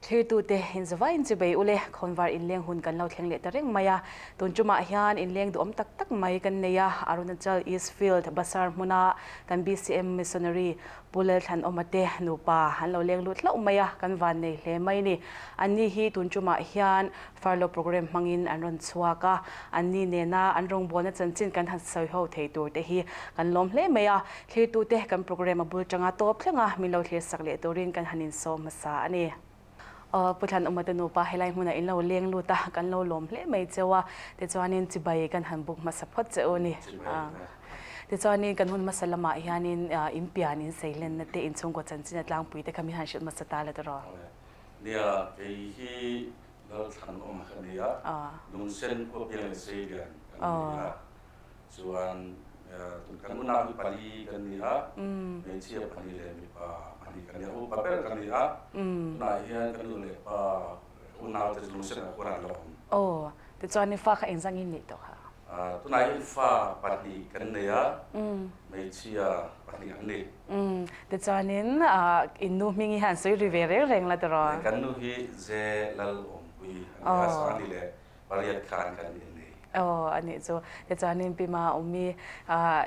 Thlirtute inzavaiin chibei ule, khawnvar inleng hun kan lo thleng leh ta reng mai a. Tun tumah hian inleng duhawm tak tak mai kan nei a, Arunachal East Field Basar hmuna kan BCM Missionary Pu Lalthlanawma te nupa an lo leng lut hlauh mai a, kan van nei hle mai ni. Anni hi tun tumah hian Furlough Programme hmangin an rawn chhuak a, anni nena an rawngbawlna chanchin kan han sawi ho thei tur te hi kan lawm hle mai a. Thlirtute kan programme a bul tanga tawp thleng a, min lo thlir sak leh turin kan han insawm hmasa a ni. Aw Pu Thlanawma te nupa helai hmunah in lo leng lut a, kan lo lawm hle mai cheu a, tichuanin chibai kan han buk hmasa phawt che u a ni. Tichuanin kan hun hmasa lamah hianin in pian in seilenna te in chhungkaw chanchin a tlangpui te kha min han hrilh hmasa ta la tawh. Nia, kei hi Lalthlanawma ka ni a, Lungsen khua piang leh seilian kan ni a. Chuan kan unau hi pali kan ni a, hmeichhia pahnih leh mipa pahnih kan ni a, upa ber kan ni a, tunah hian ka nu leh pa unau te chu lungsen ah khuan an la awm. Aw, tichuan in fa kha engzang in neih tawh kha? Tunah hian fa pahnih kan nei a, hmeichhia pahnih an ni. Tichuanin in nu hming hi han sawi ri ve reng reng la tiraw? Kan nu hi Ze Lalawmpui a ni a, Sangli leh Pariat khan kan innei. Aw, a nih chu. Tichuanin Pi Ma awmi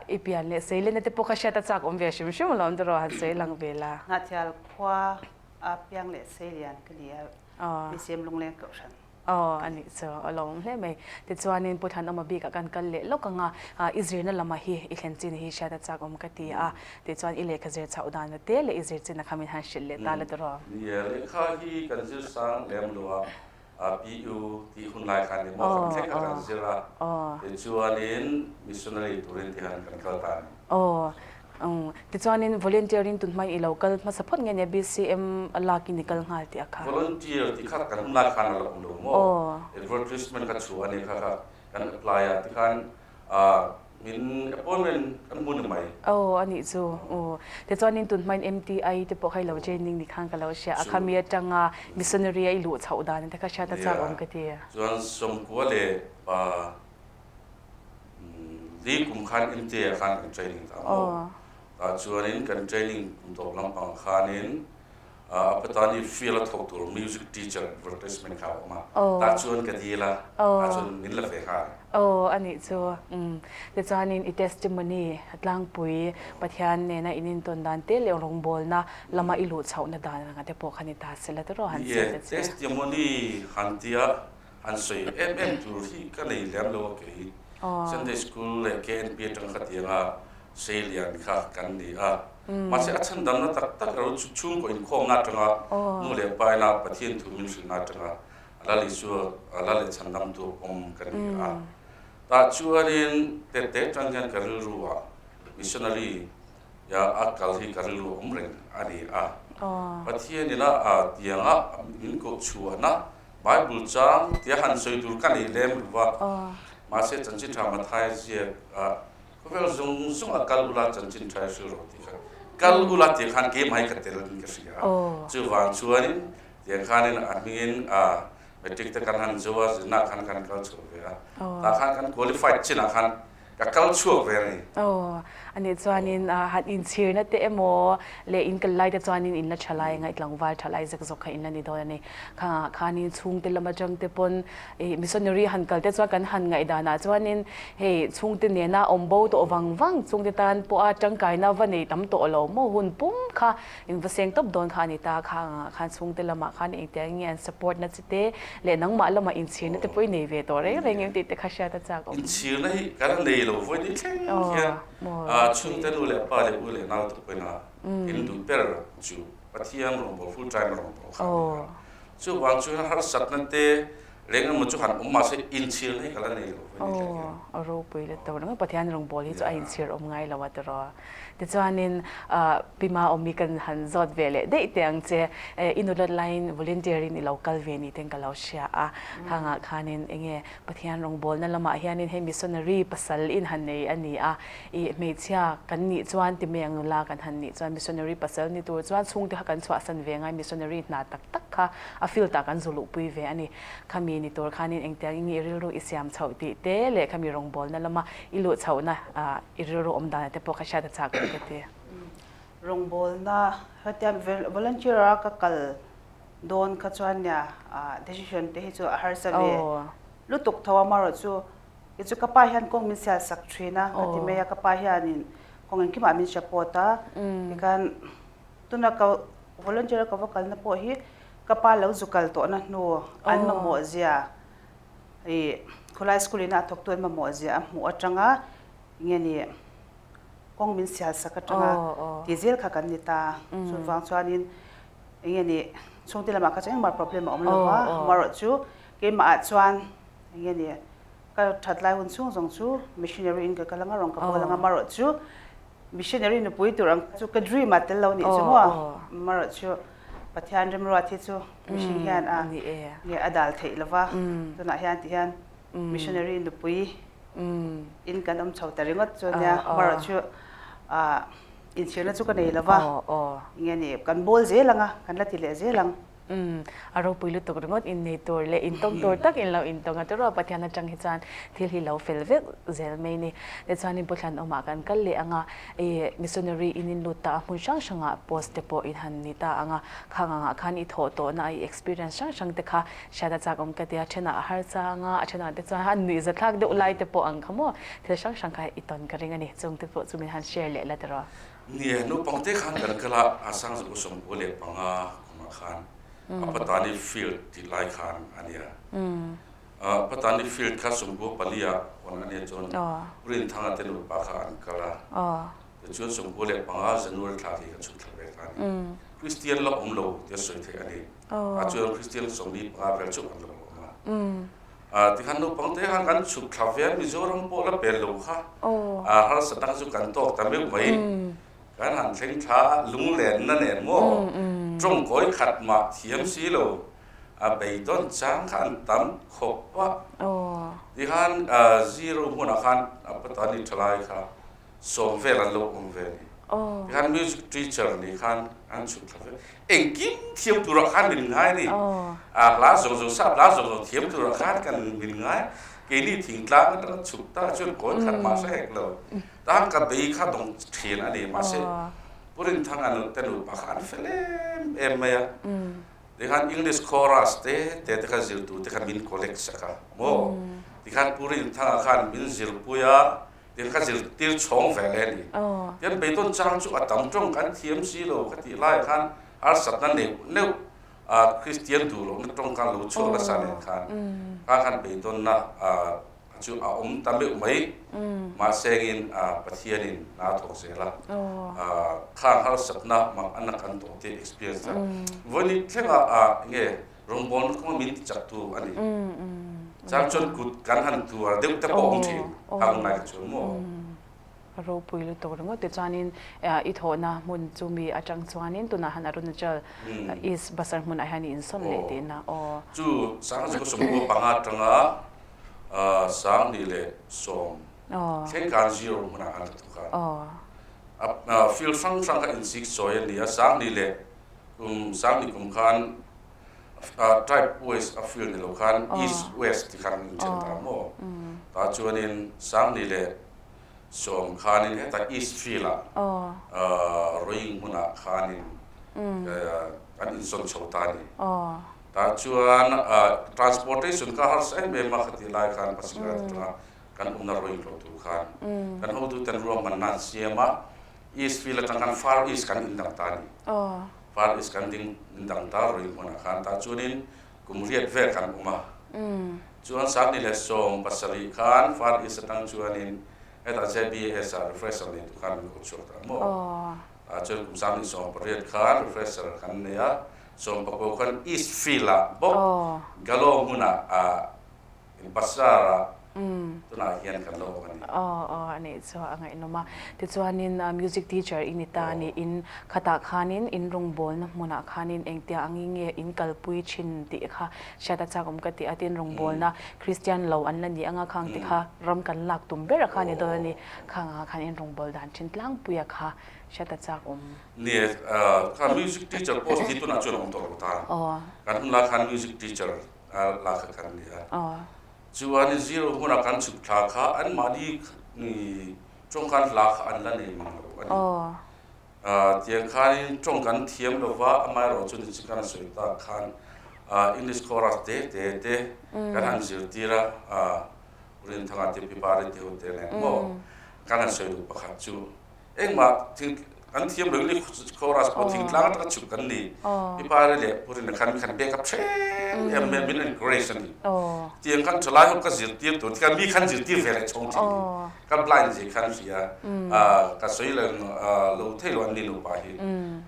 i pian leh Seilena te pawh kha hriat a chak awm ve hrim hrim alawm tiraw han sawi lang ve la. Hnahthial khua a piang leh Seilian ka ni a, Misiam Lungleng Kohhran. Aw, a nih chu. A lawm hle mai. Tichuanin Pu Thlanawma bikah kan kal leh lawk ang a, i zirna lamah hi i thlen chin hi hriat a chak awm ka ti a. Tichuan i lehkha zir chhoh dan te leh i zir chin a kha min han hrilh leh ta la tiraw. Nia, lehkha hi kan zir sang lem lo a, PU tih hun lai khan emaw kan thleng kha kan zir a, tichuanin missionary turin ti han kan kal ta a ni. Aw, tichuanin volunteer in tun hmai i lo kal hmasa phawt nge nia BCM a lakin i kal nghal tih a kha? Volunteer tih kha kan hun lai khan a la awm lo maw? Advertisement kha chhuah a nia kha kha kan apply a tikhan Min appointment kan hmu ni mai. Aw a nih chu. Aw. Tichuanin tun hmain MTI te pawh kha i lo training ni khan ka lo hria a. Khami atanga missionary a i luh chhoh dan te kha hriat a chak awm ka ti. Chuan Sawmkua leh pa li kum khan MTI ah khan kan training ta maw. Tah chuanin kan training kum tawp lampang khanin A patani field a thawk tur music teacher advertisement kha a awm a, tah chuan ka dil a, tah chuan min la ve nghal. Aw, a nih chu. Umm. Tichuanin i testimony tlangpui Pathian nena in intawn dan te leh rawngbawlna lama i luh chhohna dan anga te pawh kha ni ta se la tiraw han sawi ta che. Testimony han tia han sawi em em tur hi ka nei lem lo a kei. Sunday school leh KNP atang kha tianga Seilian kha kan ni a. Mahse a chhandamna tak tak erawh chu chhungkaw inkhawmna atanga nu leh pa ina Pathian thu min hrilhna atanga Lal Isua la leh chhandamtu awm ka ni a. Tah chuanin tete tang hian ka rilru ah missionary ya a kal hi ka rilru awm reng a ni a. Pathian ina tianga min koh chhuahna Bible chang tia han sawi tur ka nei lem lo va. Mahse chanchin tha Mathaia ziak ah Khawvel zawng zawng a kal ula chanchin tha i hrilh rawh tih kha kal ula tih khan keimah hi ka tel in ka hria a. Chuvang chuanin tiang khanin a hmingin matric te kan han zo a, zirna khan kan kal chhuak ve a. Tah khan kan qualified chinah khan ka kal chhuak ve a ni. Aw, ani chuanin han inchhirna te emaw leh in kal lai te chuanin in la tha lai ngaih tlangval tha lai zek zawk kha in la ni dawn a ni. Khangah khanin chhungte lam atang te pawn Ih missionary han kal te chuan kan han ngaihdanah chuanin hei chhungte nena awm bo tawh vang vang chungte tan pawha tangkaina va nei tam tawh lo maw hun pum kha in va seng tawp dawn kha a ni ta kha angah khan chhungte lamah khan engtiang nge an support na chi te leh nangmah lamah inchhirna te pawh i nei ve tawh reng reng em tih te kha hriat a chak awm. Inchhirna hi kan nei lo vawi ni thleng hian chhungte nu leh pa leh u leh nau te pawhin a in duh ber chu Pathian rawngbâwl full time rawngbâwl kha a ni a. Chuvang chuan harsatna te reng emaw chu han awm mahse inchhir hi ka la nei lo ve ni thleng hian. Aw, a ropui let tawh reng a, Pathian rawngbâwl hi chu a inchhir awm ngai lo a tiraw. Tichuanin Pi Maawmi kan han zawt ve leh daih teh ang che. I nulat laiin volunteer in i lo kal ve ni ten ka lo hria a, khangah khanin enge Pathian rawngbâwlna lamah hianin hei missionary pasal in han nei a ni a, I hmeichhia kan nih chuan ti mai ang nula kan han nih chuan missionary pasal ni tur chuan chhungte kha kan chhuahsan ve ngai missionary hna tak tak kha a field ah kan zu luhpui ve a ni. Khami ni tur khanin engtiang in nge i rilru i siam chhoh tih te leh khami rawngbawlna lama i luh chhohna i rilru awm dan te pawh kha hriat a chak lo ka ti. Rawngbawlna hetia volunteer a ka kal. dawn kha chuan nia decision te hi chu a harsa ve lutuk tho a, amaherawhchu kei chu ka pa hian kawng min sial sak thin a ka ti mai a, ka pa hianin kawng engkimah min support a, tikhan tuna ka volunteer a ka va kalna pawh hi ka pa lo zu kal tawhna hnu an mamawh zia ih khawlai school ina a thawktu an mamawh zia a hmuh atanga nge ni kawng min sial sak atanga ti zel kha kan ni ta. Chuvang chuanin enge ni chhungte lamah kha chuan engmah problem a awm lo va, amaherawhchu keimahah chuan enge ni ka that lai hun chhung zawng chu missionary in ka kal anga rawn ka bawl anga amaherawhchu missionary nupui tur ang chu ka dream ah tel lo nih chu maw amaherawhchu Pathian remruat hi chu mihring hian a nge a dal theih lo va, tunah hian ti hian missionary nupui in kan awm chho ta ringawt chu ania amaherawhchu ah Inchhirna chu ka nei lo va, enge ni, kan bawl zel ang a, kan la ti leh zel ang. Umm, a ropui lutuk ringawt innei tur leh intawng tur tak in lo intawng a tiraw Pathian atang hi chuan thil hi lo fel vek zel mai ni. Tichuanin Pu Thlanawmah kan kal leh ang a, ih missionary in in lut ta a, hmun hrang hrangah post te pawh in han ni ta ang a, khang angah khan i thawh tawhna i experience hrang hrang te kha hriat a chak awm ka ti a, thenah a harsa ang a, a thenah te chuan a nuihza thlak deuh lai te pawh ang kha maw, thil hrang hrang kha i tawn ka ring a ni, chung te pawh chu min han share leh la tiraw. Nia, naupang te khan kan kal a, a sang zawk 95 kumah khan a Patani field tih lai khan a nia. Patani field kha sawmkua palia hawn a nia chuan Rinthanga te nupa kha an kal a, tichuan 95 January thla khi ka chhuk thla ve ta a ni. Kristian la awm lo tia sawi theih a ni. Ah chuan Kristian 45 vel chu an lo awm a. Tikhan naupang te khan kan chhuk thla ve a, Mizoram pawh la pel lo kha. Harsa tak chu kan tawk ta meuh mai. Kan han thleng thla a, lunglenna nen maw tawngkawi khat mah thiam si lo a beidawn chang kha an tam khawp a. Tikhan zero hmunah khan a patani thalai kha 10 vel an lo awm ve a ni. Tikhan music teacher nih khan an chhuk thla ve. Engkim thiam turah khan min ngai a ni. A hla zawng zawng sap hla zawng zawng thiam turah khan kan min ngai. Keini thingtlang atanga chhuk ta chuan kawi khat mah hre hek lo. Tan ka bei kha dawng thin a ni. Mahse Pu Rinthanga te nupa kha an fel em em mai a. Tikhan English chorus te te te kha zirtu te kha min collect sak a maw. Tikhan Pu Rinthanga khan min zirpui a. Tin ka zirtir chhawng ve leh a ni. Tin beidawn chang chu a tam tawng kan thiam si lo ka tih laiah khan harsatna neuh neuh a Kristian duh lohna tawng khan lo chhuak nasa nen khan kha khan beidawnna chu a awm ta meuh mai. Mahsengin Pathianin hna a thawk zel a, khang harsatna mak a na kan tawh te experience a vawiin thlenga nge Rawngbawlna kawnga min tichaktu a ni. Chang chuan kut kan han tuar deuh te pawh awm thin a hun lai kha chuan maw? A ropui lutuk ringawt te chuanin i thawhna hmun chu mi atang chuanin tunah han Arunachal East Basar hmunah hian i insawn leh tihna aw. Chu 1995 atanga 2010 thleng khan zero hmunah khan ka thawk a. Field hrang hrang kha insik sawi a ni a, 2000 leh Kum 2000 kum khan tribe wise a field ni lo khan east west ti khan in then ta maw? Tah chuanin 2010 khanin heta east field ah rowing hmunah khanin kan insawn chho ta a ni. Tah chuan transportation kha harsa em em a khatih lai khan Pasika atanga kan awmna rowing hlawh tur khan kan hotuten ruahmanna an siam a. East field atang khan Far East kan indang ta a ni. Far East kan ding indang ta ruih hmunah khan tah chuanin kum riat vel kan awm a. Chuan 2017 khan Far East atang chuanin hetah JBS ah refresher nei tur khan min ko chhuak ta maw. Tah chuan kum 2018 khan refresher kan nei a, 19 khan East field ah bawk Galo hmunah Basar-ah tunah hian kan lo awm a ni. Aw aw a nih chu a ngaihnawm a. Tichuanin music teacher i ni ta a ni. In khatah khanin in rawngbawlna hmunah khanin engtia angin nge in kalpui thin tih kha hriat a chak awm ka ti a. Tin rawngbawlna Kristian lo an la ni anga khang te kha ram kan lak tum ber a kha ni dawn a ni. Khang angah khan in rawngbâwl dan thin tlangpuia kha hriat a chak awm. Ni e, kha music teacher post hi tunah chuan a awm tawh lo ta. Kan hun lai khan music teacher la kha kan ni a. Chuan zero hmunah kan chhuk thla kha anmahni tawngkan hla kha an la nei mang lo a ni. Tiang khanin tawng kan thiam lo va, amaherawhchu ni chu kan sawi tak khan English chorus te te te kan han zirtir a, Rinthanga te Pipari te ho te nen maw kan han sawi duh pakhat chu engmah thing kan thiam lo English chorus pawh thingtlang atanga chhuk kan ni. Pipari leh Pu Rina khan min khan back up hrem em mai a, min encourage a ni. Tiang khan thalai ho ka zirtir tur tikhan mi khan zirtir ve leh chhawng thin ni. Ka blind zia khan hria ka sawi lo lo thei lo an ni nupa hi.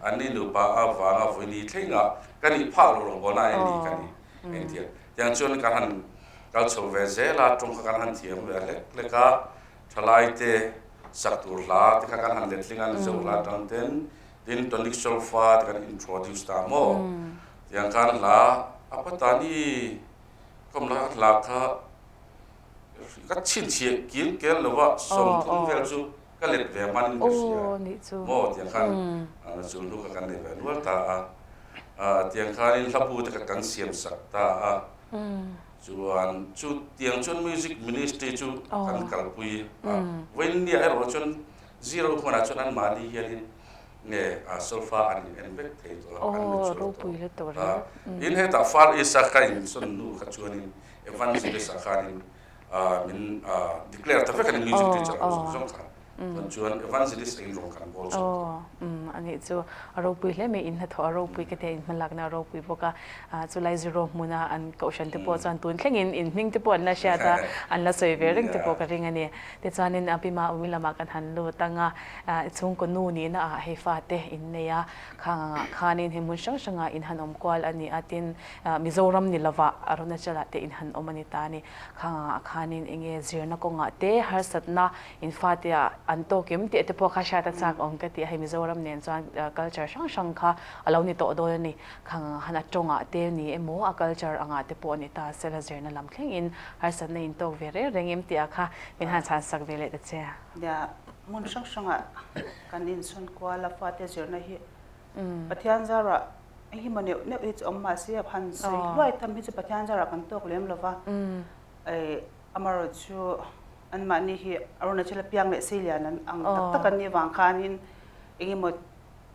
An ni nupa avanga vawi thlengah ka nih phak lo rawngbawlna a ni ka ni engtiang. Tiang chuan ka han kal chho ve zel a, tawng kha kan han thiam ve hlek hlek a, thalai te sak tur hla te kha kan han letling a, Mizo hla atang ten tin tonic solfa te kan introduce ta maw? Tiang khan hla a patani khawmna hla kha ka chhinchhiah kil kel lo va, 30 vel chu ka let ve hmanin ka hria maw? Tiang khan chu hnu kha kan nei ve nual ta a. Tiang khanin hlapu te kha kan siam sak ta a, chuan chu tiang chuan music ministry chu kan kalpui a, vawiin erawh chuan zero hmunah chuan anmahni hianin nge solfa an in en vek thei tawh a, an mature tawh a. Tin hetah Far East a ka insawn hnu kha chuanin Evangelist ah khanin min declare ta vek a ni music teacher ho zawng zawng kha. Chuan chuan Evangelist engin rawn kan bawl chhuak tawh. Aw, a nih chu a ropui hle mai, in hnathawh a ropui ka tia, in hmalakna a ropui bawk a. Chulai zero hmuna an kohhran te pawh chuan tun thlengin in hming te pawh an la hriat a, an la sawi ve reng te pawh ka ring a ni. Tichuanin Pi Maumi lamah kan han lut ang a, i chhungkaw nu nihna ah hei fate in nei a, khang angah khanin hei hmun hrang hrangah in han awm kual a ni a, tin Mizoram ni lovah Arunachal ah te in han awm a ni ta a ni. Khang angah khanin enge zirna kawngah te harsatna In fate ah an tawk em tih te pawh kha hriat a chak awm ka ti a, hei Mizoram nen chuan culture hrang hrang kha a lo ni tawh dawn a ni. Khang ang han a tawngah te ni emaw a culture angah te pawh a ni ta sela zirna lam thleng in harsatna in tawk ve reng reng em tih ah kha min han chhan sak ve leh ta che. Nia, hmun hrang hrangah kan inchhun kual a fate zirna hi Pathian zarah eng hi maw neuh neuh hi chu awm mahse a han sawi hluai tham hi chu Pathian zarah kan tawk lem lova, Amaherawhchu anmahni hi Arunachal a piang leh Seilian an ang tak tak an nih vang khanin engemaw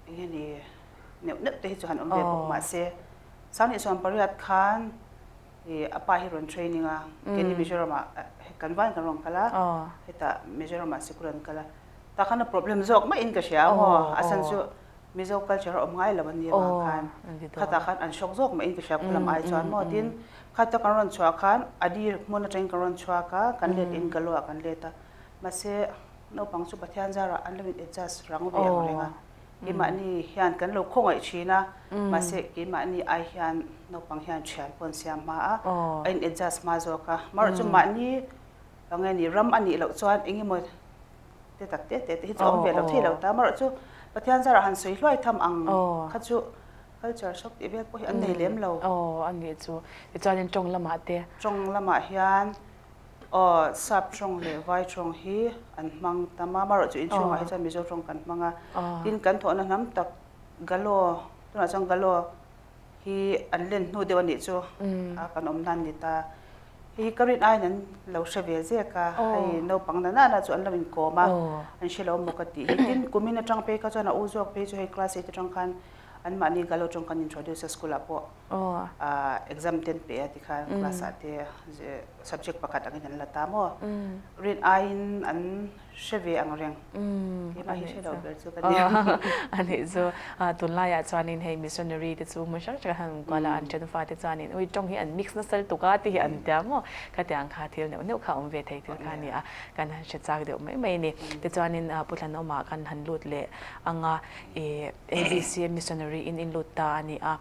enge ni neuh neuh te hi chu han awm ve bawk mahse 2008 khan ih a pa hi rawn training a keini Mizoram ah kan vain kan rawn kal a hetah Mizoram ah sikul an kal a tah khan a problem zawk maiin ka hria maw a chhan chu Mizo culture a awm ngai lo an nih avang khan khatah khan an shock zawk maiin ka hria khulam ai chuan maw tin khata kan rawn chhuah khan a dir hmun atangin kan rawn chhuak a kan let in Galo ah kan let a mahse naupang chu Pathian zarah an lo in adjust rang ve ang reng a keimahni hian kan lo khawngaih thin a mahse keimahni ai hian naupang hian thian pawh an siam hma a a in adjust hma zawk a marawh chu mahni eng nge ni ram a nih loh chuan eng emaw Te tak te te te hi chu awm ve lo thei lo ta amarawh chu Pathian zarah han sawi hluai tham ang kha chu culture shock tih vel pawh hi an nei lem lo. Aw a nih chu. Tichuanin tawng lamah te. Tawng lamah hian aw sap tawng leh vai tawng hi an hmang tam a, amarawh chu inchhungah hi chuan Mizo tawng kan hmang a. Tin kan thawhna hnam tak Galo tunah chuan Galo hi an len hnu deuh a nih chu a kan awm nan ni ta. Hei hi ka rin aiin an lo hre ve zek a, hei naupang na nana chu an lo inkawm a, an hre lo maw ka tih hi. Tin, kumin atang phei kha chuan a u zawk phei chu hei class eight atang khan anmahni Galo tawng kan introduce a school ah pawh exam te an pe a tikhan class ah te subject pakhat angin an la ta maw. Rin aiin an hre ve ang reng. Keimah hi hre lo ber chu ka nia. A nih chu. Tunlaiah chuanin hei missionary te chu hmun hrang hrang han awm kual a, an then fate chuanin ui tawng hi an mix nasa lutuk a tih hi an tia maw? Khatiang kha thil neuh neuh kha awm ve thei thil kha a ni a, kan han hre chak deuh mai mai a ni. Tichuanin Pu Thlanawma khan han lut leh ang a, ih ABCM missionary in in lut ta a ni a.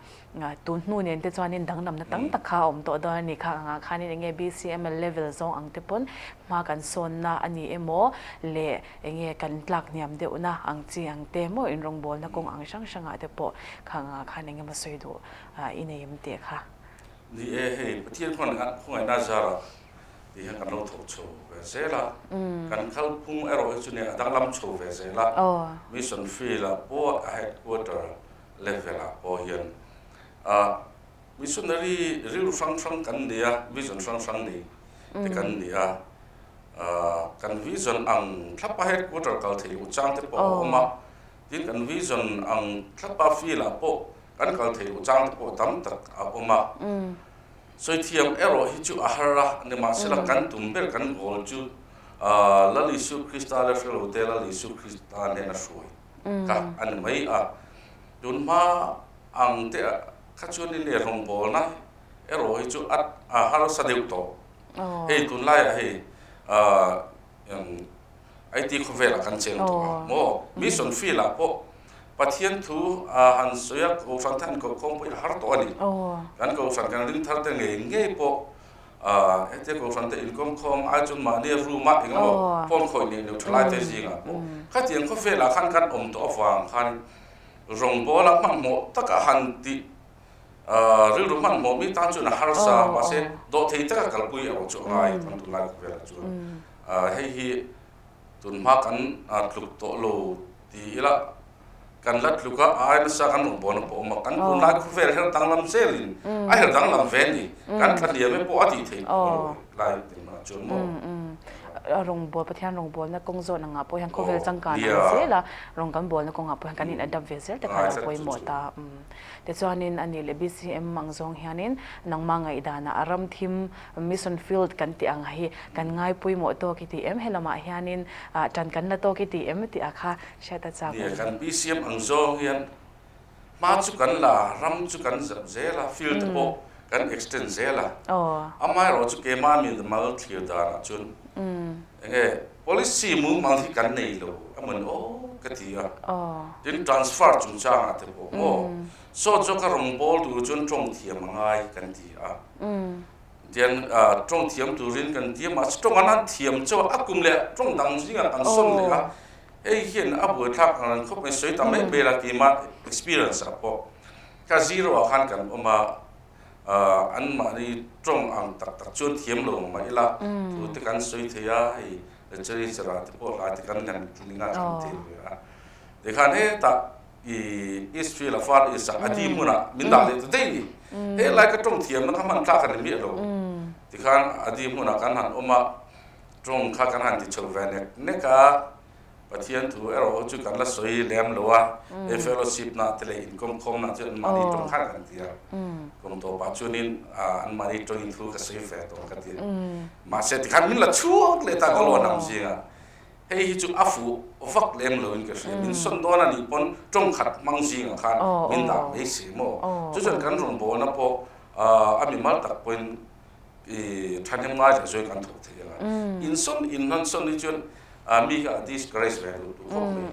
Tun hnu nen te chuanin danglamna tam tak kha a awm tawh dawn a ni. Kha angah khanin enge BCML level zawng ang te pawn hma kan sawnna a ni emaw leh enge kan tlak hniam deuhna ang chi ang te maw inrawngbawlna kawng ang hrang hrangah te pawh kha angah khan enge maw sawi duh i nei em tih kha. Ni e, hei Pathian khawngaihna zarah tih hian kan lo thawk chho ve zel a, kan kalphung erawh hi chu nia a danglam chho ve zel a, Mission Field ah pawh a headquarter level ah pawh hian ah missionary rilru hrang hrang kan nei a, vision hrang hrang nei te kan ni a, ah kan vision ang thlap a headquarter kal thei loh chang te pawh a awm a. Tin, kan vision ang thlapa field-ah pawh kan kal theih loh chang te pawh tam tak a awm a. Sawi thiam erawh hi chu a har a, nimahsela kan tum ber kan goal chu Lal Isu Krista leh hrelote Lal Isu Krista hnena hruai kha a ni mai a. Tun hma ang te kha chuan in rawngbawlna erawh hi chu a harsa deuh tawh. Hei tunlaiah hei IT khawvelah kan cheng tawh a maw? Mission field ah pawh Pathian thu han sawi a, Kohhran te han kohkhawm pawh hi a har tawh a ni. Kan Kohhran kan ring thar te ngei ngei pawh hetia Kohhran te inkawmkhawm ai chuan mahni room ah eng emaw phone khawih neuh neuh tha lai te zingah pawh khatiang khawvelah khan kan awm tawh avang khan rawngbawla hmanhmawh taka han tih Rilru hmanhmawh mi tan chuan a harsa, mahse dawhthei taka kalpui erawh chu a ngai kan tunlai khawvelah chuan. Hei hi tunhma kan tluk tawh lo ti ila, kan la tluk a, a ai nasa kan rawn bawn a pawh awm a, kan tunlai khawvel her danglam zelin a her danglam ve a ni, kan tla hliam e pawh a tih theih tawh lo lai tunah chuan maw. Rawngbâwl, Pathian rawngbâwlna kawng zawn angah pawh hian khawvel changkan ang zel a, rawng kan bâwlna kawngah pawh hian kan in adapt ve zel te kha a lo pawimawh ta. Tichuanin a nih leh BCM ang zawng hianin nangmah ngaihdanah a ram thim mission field kan tih ang hi kan ngai pawimawh tawk i ti em? Helamah hianin tan kan la tawk i ti em tih a kha hriat a chak Nia, kan BCM ang zawng hian hma chu kan la, ram chu kan zap zel a, field te pawh kan extend zel a. Amaherawhchu keimah mi mal thlir danah chuan enge Policy mumal hi kan nei lo a mawn aw ka ti a, tin transfer chungchangah te pawh maw sawt zawka rawngbâwl tur chuan tawng thiam a ngai kan ti a, tian tawng thiam turin kan ti a mahse tawng an han thiam chauh a, a kum leh tawng dang zingah kan sawn leh a, hei hian a buaithlak ang reng khawp mai sawi ta mai mai la keimah experience ah pawh ka zero ah khan kan awm a. Anmahni tawng ang tak tak chuan thiam lo mah ila, thu te kan sawi thei a, hei literature ah te pawh hla te kan ngan tling a kan thei ve a. Tikhan hetah i East Field a Far East ah a di hmunah min dah leh ta daih ni. He lai ka tawng thiamna kha hman tlak a ni miah lo. Tikhan a di hmunah kan han awm a, tawng kha kan han ti chho ve nek nek a. Pathian thu erawh chu kan la sawi lem lo a, hei fellowship na te leh inkawmkhawm na chu anmahni tawng khan kan ti a, kum tawpah chuanin anmahni tawngin thu ka sawi ve tawh ka ti a, mahse tikhan min la chhuak leh ta ka lo anam zing a, hei hi chu a fuh vak lem loin ka hria, min sawn dawn a nih pawn tawng khat hmang zingah khan min dah mai si maw, chu chuan kan rawngbawlna pawh a mimal tak pawhin I thahnem ngai leh zawi kan thawk thei anga insawn inhlan sawn hi chuan mi kha a discourage ve duh duh khawp mai.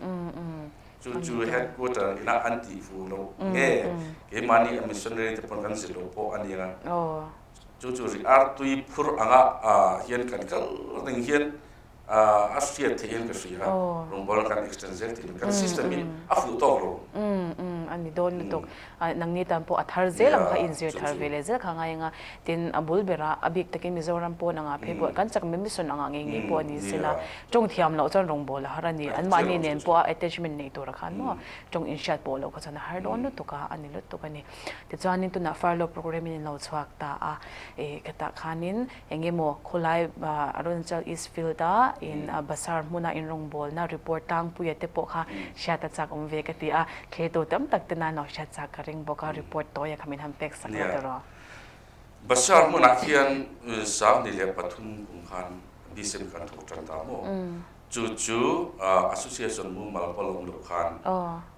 Chu chu headquarter ina an tih fu lo nge keimahni a missionary te pawn kan zir lo pawh a ni anga chu chu ri artui phur anga hian kan kal reng hian A hriat theih hian ka hria a, rawngbawlna kan extend zel tih kan system hi a fuh tawk lo. A ni dawn lutuk. Nangni tan pawh a thar zel ang kha inzir thar ve leh zel kha ngai ang a, tin a bul berah a bik takin Mizoram pawn angah phei pawh kan chak mission angah ngei ngei pawh a ni sela, tawng thiam loh chuan rawngbâwl a har a ni. Anmahni nen pawh a attachment nei tura khan maw tawng inhriat pawh loh kha chuan a har dawn lutuk a, a ni lutuk a ni. Tichuanin tunah furlough programme in lo chhuak ta a, khatah khanin Eng emaw khawlai Arunachal East Field a in Basar hmuna in rawngbawlna report tlangpuia te pawh kha hriat a chak awm ve ka ti a, thleitu tam tak te nan lo hriat chak ka ring bawk a, report tawia kha min han pek sak la tawh rawh. Basar hmunah hian 2003 kum khan BCM kan thawk tan ta maw? Chu chu Association mumal pawh lawm loh khan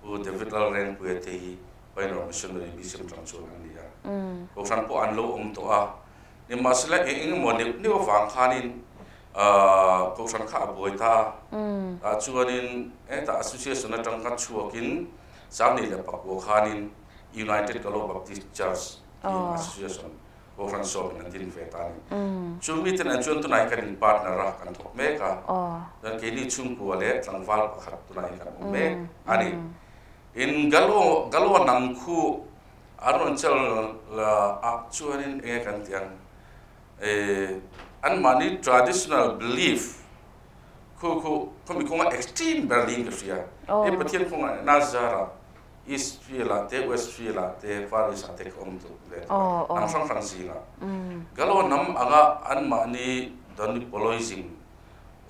Pu David Lalrengpuia te hi Pioneer Missionary BCM tang chuan an ni a, Kohhran pawh an lo awm tawh a. Nimahsela eng eng emaw neuh neuh avang khanin Kohhran kha a buai ta a, tah chuanin hetah Association atang kha chhuakin 2009 khanin United Kalaw Baptist Church tiin Association Kohhran sawmin an din ve ta a ni. Chu miten an chuan tunah hi kan in partner a, kan thawk mek a, chuan keini chhungkua leh tlangval pakhat tunah hi kan awm mek a ni. In Galo Galo hnam khu An rawn chal ah chuanin enge kan tih ang, anmahni traditional belief khu khu khawmi kawnga extreme ber niin ka hria. Hei Pathian kawnga Nazar ah, East Field ah te, West Field ah te, Far East ah te ka awm duh ve tawh a, hnam hrang hrang zingah. Galo hnam anga anmahni Donipoloism.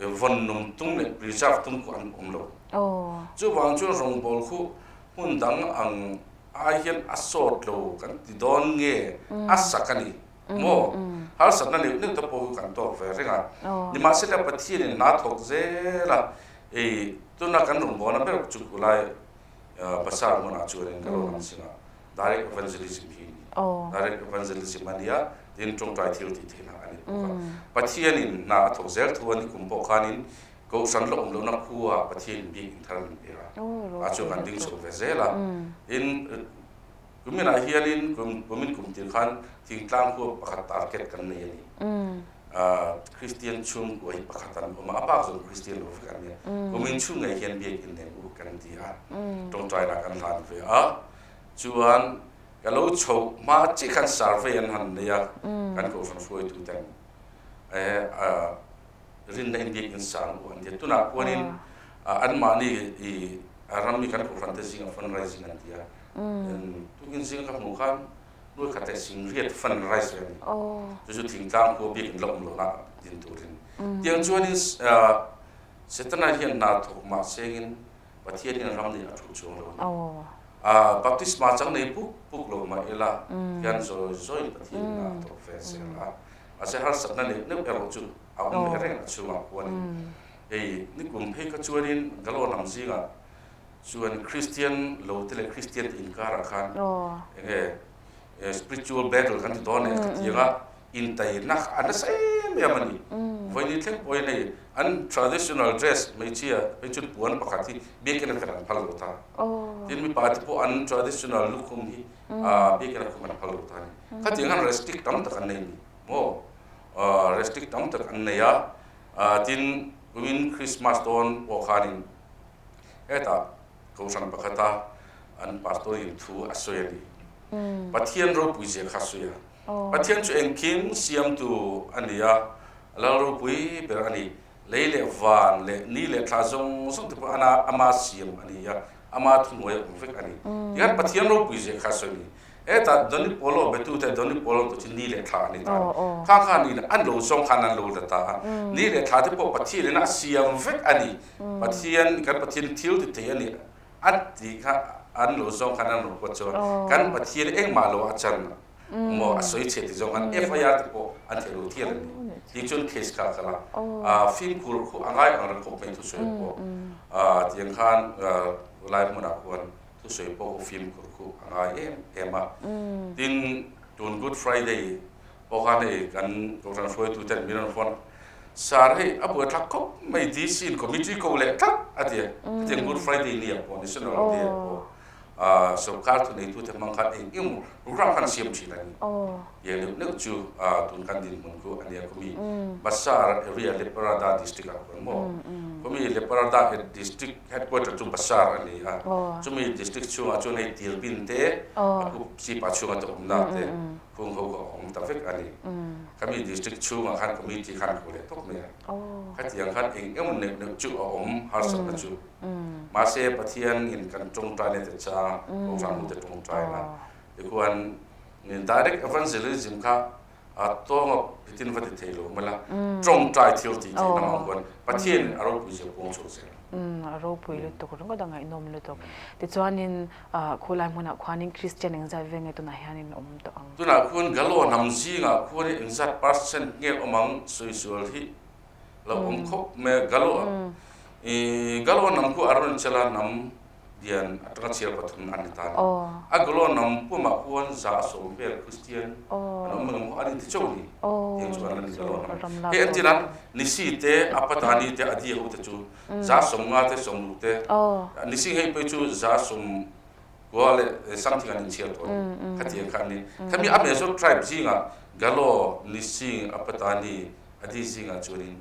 Vawn nung tum leh preserve tum khu an awm lo. Chuvang chuan rawngbâwl khu hmun dang ang ai hian a sawt lo kan ti dawn nge a sak a ni maw? Harsatna neuh neuh te pawh khu kan tawk ve reng a. Nimahsela Pathianin hna thawk zel a, ei tuna kan rawngbâwlna ber chu khulai Basar hmunah chuanin ka lo lang sin a, Direct Evangelism hi a ni. Direct Evangelism a nia, tin tawngtai thil tih theihna a ni bawk a. Pathianin hna a thawk zel thu a ni kum pawh khanin Kohhran la awm lohna khua Pathianin biak in thar min pek a, a chu kan ding chho ve zel a. Tin, kuminah hianin kumin kum tir khan thingtlang khua pakhat target kan nei a ni. Kristian chhungkua hi pakhat an awm a, a bak zawng Kristian lo vek an nia. Kumin chhung ngei hian biakin nen u kan ti a, tawngtaina kan hlan ve a. Chuan ka lo chhoh hma chiah khan survey an han nei a, kan kohhran hruaitu ten rinna in biakin sang u an ti a. Tunah khuanin anmahni i rammi kan kohhran te zingah fundraising an ti a. Tukin zinga ka hmuh khan Nuai khat leh singriat fund raise ve a ni. Chu chu thingtlang khua biak in la awm lohna din turin. Tiang chuanin Setana hian hna thawk mah sengin Pathian hian ram nih a thu chuang lo a ni. Baptisma chang nei puk puk lo mah ila hian zawi zawiin Pathian in hna a thawk ve zel a. Mahse harsatna neuh neuh erawh chu a awm leh reng a chhungah khuanin hei nikum phei kha chuanin Galon ang zingah Chuan Kristian lo te leh Kristian te inkarah khan enge spiritual battle kan ti dawn e ka ti anga intaina kha a nasa em em a ni. Vawiin thleng pawhin hei an traditional dress hmeichhia phei chuan puan pakhat hi biakin a fel an phal lo ta. Tin mipa te pawh an traditional lukhum hi biakin a khum an phal lo ta a ni. Khatiang khan restrict tam tak an nei a ni maw? Restrict tam tak an nei a. Tin kumin Christmas dawn pawh khanin Hetah Kohhran pakhata an pastor in thu a sawi a ni. Pathian ropui zia kha a sawi a. Pathian chu engkim siamtu a ni a, Lal ropui ber a ni. Lei leh van leh ni leh thla zawng zawng te pawh ana ama siam a ni a, ama thuhnuai a awm vek a ni. Tikhan Pathian ropui zia kha a sawi a ni. Hetah Donny Polo betute Donny Polo tu chu ni leh thla a ni ta a ni. Khang khan in an lo zawng khan an lo la ta a. Ni leh thla te pawh Pathian in a siam vek a ni. Pathian, kan Pathian thil ti thei a ni a tih kha an lo zawng khan an rawn pawt chuan kan Pathian engmah lo a chan maw a sawi chhe ti zawng khan FIR te pawh an theih lo thial a ni. Tih chuan case kha a kal a. Fimkhur khu a ngai ang reng khawp mai thusawi pawh tiang khan lai hmunah khuan thusawi pawh khu fimkhur khu a ngai em em a. Tin, tun Good Friday pawh khan hei kan Kohhran hruaituten min rawn phone a, Sir hei a buaithlak khawp mai DC in committee ko leh tlat a ti a, hetiang Good Friday ni ah pawh National Day ah pawh sorkar thuneitute hmang khan eng eng program khan siam thin a ni. Tiang neuh neuh chu tun kan dinhmun khu a nia khumi Basar area Leparada district ah khuan maw khumi Leparada district headquarter chu Basar a ni a, chumi district chhungah chuan hei Tirbin te a khup chipa chhunga te awmna te Khung ho kha awm ta vek a ni. Khami district chhungah khan committee khan ko leh tawp mai a. Khatiang khan eng emaw neuh neuh chu a awm harsatna chu. Mahse Pathian in kan tawngtaina te chang, Kohhran hnute tawngtaina tikhuan direct evangelism kha a tawnga phitin va ti thei lo mawla, tawngtai thil tih theihna mang khuan Pathian in a ropui zia pawng chho zel. A ropui lutuk ringawt a ngaihnawm lutuk. Tichuanin Khulai hmunah khuanin Kristian engzat vel nge tunah hianin awm tawh ang? Tunah khuan Galo hnam zingah khuanin engzat percent nge awm ang sawi sual hi lo awm khawp mai a. Galo ih Galo hnam khu Arunachala hnam lian atanga chhiar pathum an ni ta a ni. A Galo hnam pumah khuan 70% vel Kristian an awm ang maw an inti chauh a ni. Tiang chu an la ni Galo hnam. Hei an ti nan Nisi te, Apatani te, Adi ho te chu 50% te 60% te Nisi hei pawh chu 90% leh something an inchhiar tawh a ni. Khatiang kha an ni. Khami a major tribe zingah Galo, Nising, Apatani, Adi zingah chuanin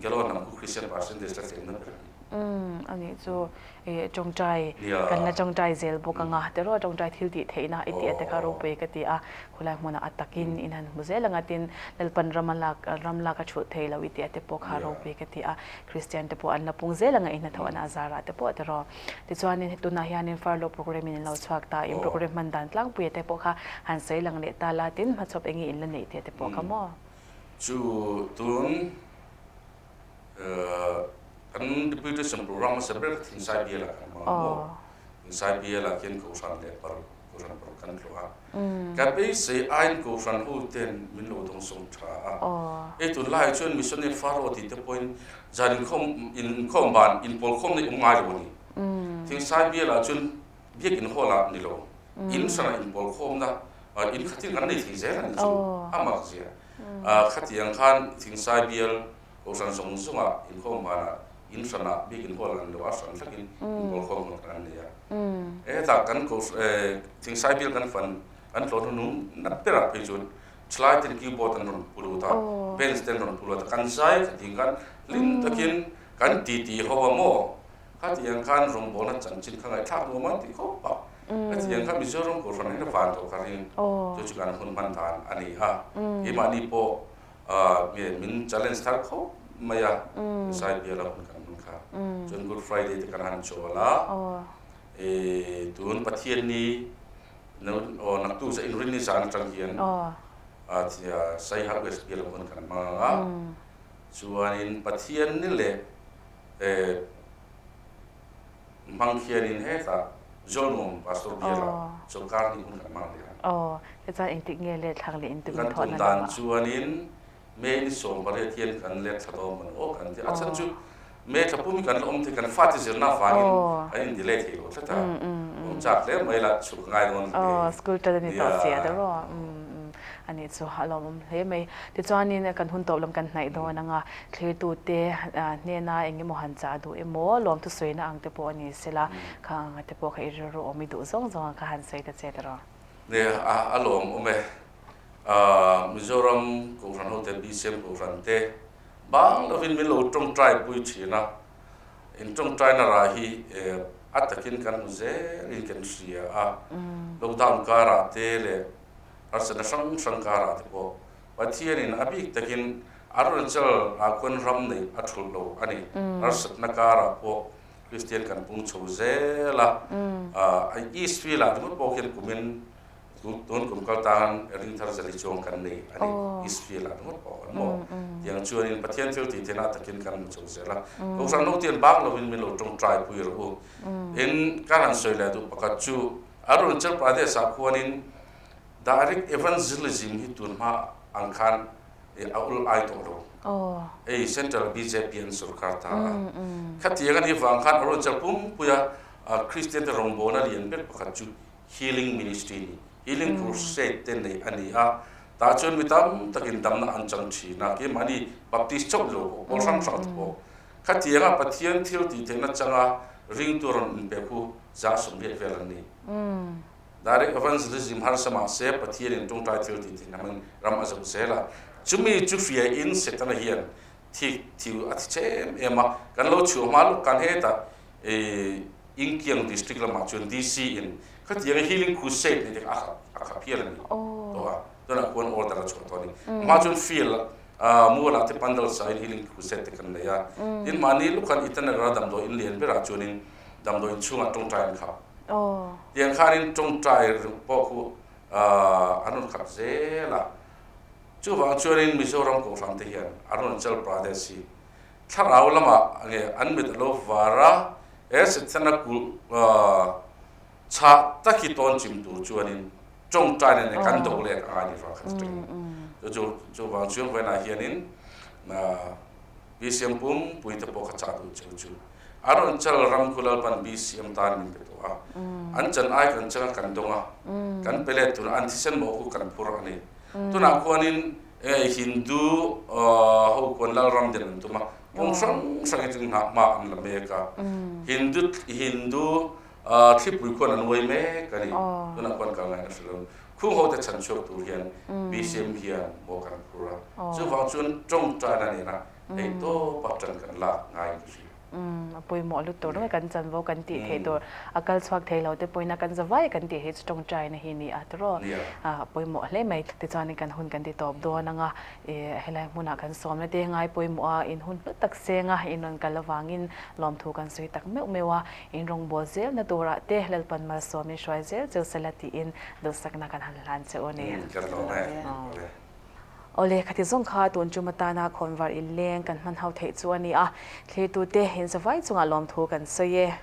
Galo hnam khu Christian percentage la tlemna ber a ni. A nih chu tawngtai kan la tawngtai zel bawk anga tiraw tawngtai thil tih theihna i tih a te kha ropui ka ti a khulai hmunah a takin in han hmu zel anga tin Lalpan rama lak ram lak a thulh thei lo i tih a te pawh kha ropui ka ti a Kristian te pawh an la pung zel anga i hnathawh an azarah te pawh tiraw tichuanin tunah hianin furlough programme in an lo chhuak ta in programme hman dan tlangpui a te pawh kha han sawi lang leh ta la tin hmachhawp enge in la neih tih a te pawh kha maw. Chu tun. Kan deputation program hmasa ber kha Thingsai bialah kan hmang a maw? Thingsai bialah khian Kohhran leh paruk, Kohhran paruk kan tlawh a. Ka beisei aiin Kohhran ho ten min lo dawngsawng tha a. Hei tunlaiah chuan Missionary Faro tih te pawhin zan inkhawm, inkhawm ban, inpawlkhawmna i awm ngai lo a ni. Thingsai bialah chuan Biakin hall ah ni lo, in hrangah inpawlkhawmna in khatin kan nei thei zel a ni chu a mak zia. Khatiang khan Thingsai bial Kohhran zawng zawngah inkhawm vanah in hranah biakin hall ah ni lo a hran thlakin inpawlkhawm hun kan nei a. Hetah kan Thingsai bial kan fan kan tlawh hnu nat berah phei chuan thalai ten keyboard an rawn pu lut a, bench te an rawn pu lut a, kan zai khatiang khan hlim takin kan titi ho a maw? Khatiang khan rawngbawlna chanchin kha ngaihthlak nuam an ti khawp a, khatiang kha Mizoram Kohhran hian a van tawh ka ring, chu chu kan hun hman dan a ni a, keimahni pawh nge min challenge thar khawp mai a, Sai biala hun kan hman kha, chuan Good Friday te kan han chawl a, tun Pathianni naktuk zah inrinni zan atang hian Saiha West biala hun kan hmang ang a, chuanin Pathianni leh He hmang khianin hetah Zawlnuam Pastor biala chawlhkar hnih hun kan hmang leh a. Aw, tichuan engtik nge let thlak leh in tum in Kan thawhna tum dan lamah? chuanin May ni 18 hian kan let thla dawn maw aw kan ti a. A chhan chu May thla pum hi kan la awm thei, kan fate zirna avangin kan in delay thei lo tlat a. Awm chak hle mai la, chhuk a ngai dawn hle. Aw, school tan a ni tawh si a Nia. dawrh aw. A nih chu a lawmawm hle mai. Tichuanin kan hun tawp lam kan hnaih dawn ang a, thlirtute hnena eng emaw han chah duh emaw, lawmthu sawina ang te pawh a ni sela, kha anga te pawh kha i rilru awm i duh zawng zawng ang kha han sawi ta che ta rawh. Nia, a lawmawm e. Mizoram Kohhran hote, BCM Kohhran te bang lovin min lo tawngtai pui thin a, in tawngtaina rah hi a takin kan hmu zelin kan hria a, lockdown karah te leh harsatna hrang hrang karah te pawh Pathianin a bik takin Arunachal ah khuan ram neih a thulh lo a ni. Harsatna karah pawh Kristian kan pung chho zel a, East Field ah ringawt pawh khian kumin tun kum kal tan ringthar zali chuang kan nei a ni, East Field ah ringawt pawh kan maw? Tiang chuanin Pathian thil tih theihna takin kan hmu chho zel a, Kohhran ho tian bak lovin min lo tawngtai pui rawh u. Tin, ka han sawi leh duh pakhat chu Arunachal Pradesh ah khuanin Direct evangelism hi tun hma ang khan a ul ai tawh lo. Hei Central bjp an sorkar ta a. Khatiang a nih vang khan Arunachal pumpuia Kristian te rawngbawlna lian ber pakhat chu Healing Ministry a ni. Healing Crusade te neih a ni a. Tah chuan mi tam takin damna an chang thin a. Keimahni Baptist chauh lo pawh, pawl hrang hrang te pawh. Khatianga Pathian thil tih theihna changa ringtu rawn inpek hu 80% vel an ni. Direct evangelism harsa mahse Pathianin tawngtai thil tih theihna hmangin ram a zoh zel a. Chumi chu hriain Setana hian thik thiu a thi che em em a. Kan lo chhuah hma lawk khan hetah Ingkiang District lamah chuan DC in khatianga Healing Crusade nei te kha a khap hial a ni tawh a. Tunah khuan order a chhuah tawh a ni. A hma chuan field mualah te pandal sain Healing Crusade te kan nei a. Tin mahni lukhan Itanagar-a damdawi in lian berah chuanin damdawi in chhungah tawngtai an khap. Tiang khanin tawngtai pawh khu an rawn khat zel a. Chuvang chuanin Mizoram Kohhran te hian Arunachal Pradesh hi thlarau lamah nge an mit a lo var a, he Setana kulh chhah tak hi tawn chim tur chuanin tawngtai nen kan do leh a ngai ni vang khat atangin. Chu chuvang chuan vawiinah hianin BCM pumpui te pawh kha chah duh cheu chu. A rawn chal ram khu Lalpan BCM tan min pe tawh a, an chan ai kan changa kan dawng a, kan pe let tur an thisen mawh khu kan phur a ni. Tunah khuanin Hindu ho khuan Lalram den an tum a, kawng hrang hrang hi chu nghah hma an la mek a, Hindu Hindu thlipui khuan an uai mek a ni. Tunah khuan kal ngaihna hre lo. Khung ho te chhan chhuak tur hian BCM hian mawh kan phur a, chuvang chuan tawngtaina nena Hei tawp a tan kan lak ngai ka hria. Umm a pawimawh lutuk ringawt kan chanvo kan tih theih tur a kal chhuak thei lo te pawhin a kan zavai kan tih hi chu tawngtaina hi ni a tiraw a pawimawh hle mai. Tichuanin kan hun kan ti tawp dawn ang a, ih helai hmunah kan sawmna te ngai pawimawh a in hun hlu tak seng a in rawn kal avangin lawmthu kan sawi tak meuh meuh a, in rawngbâwl zelna turah te Lalpan malsawmin hruai zel cheu sela tiin duhsakna kan han hlan che u a ni. Kan lawm e. Awle, khati zawng kha tun tum atana khawnvar inleng kan hman ho theih chu a ni a, thlirtute inzavai chungah lawmthu kan sawi e.